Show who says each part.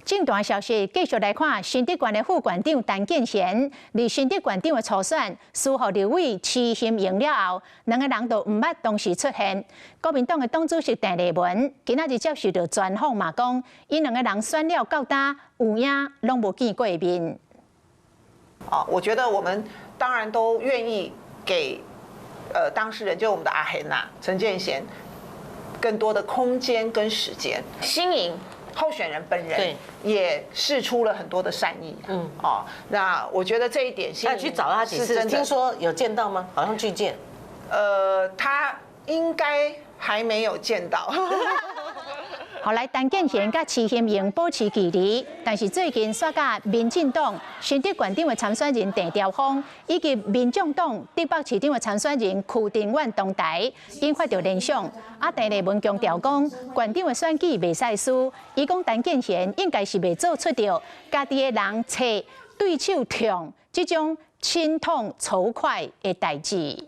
Speaker 1: 政壇消息繼續來看，新竹縣的副縣長陳建賢，佇新竹縣長的初選輸予立委徐欣瑩了後，兩個人都毋捌同時出現。國民黨的黨主席鄭麗文今仔日接受著專訪嘛講，𪜶兩個人選了到今有影攏無見過面。
Speaker 2: 啊，我覺得我們當然都願意給當事人，就我們的阿賢呐陳建賢，更多的空間跟時間。新營候選人本人也釋出了很多的善意，哦，那我覺得這一點，
Speaker 3: 那去找他幾次，聽說有見到嗎？好像拒見。
Speaker 2: 他應該還沒有見到。
Speaker 1: 後來陳建賢佮徐欣瑩保持距離，但是最近煞佮民進黨新竹縣長的參選人鄭朝豐以及民眾黨竹北市長的參選人柯定遠同台，引發著聯想。啊，鄭麗文強調講，縣長的選舉袂使輸，伊講陳建賢應該是袂做出著家己的人揣對手痛這種親痛仇快的代誌。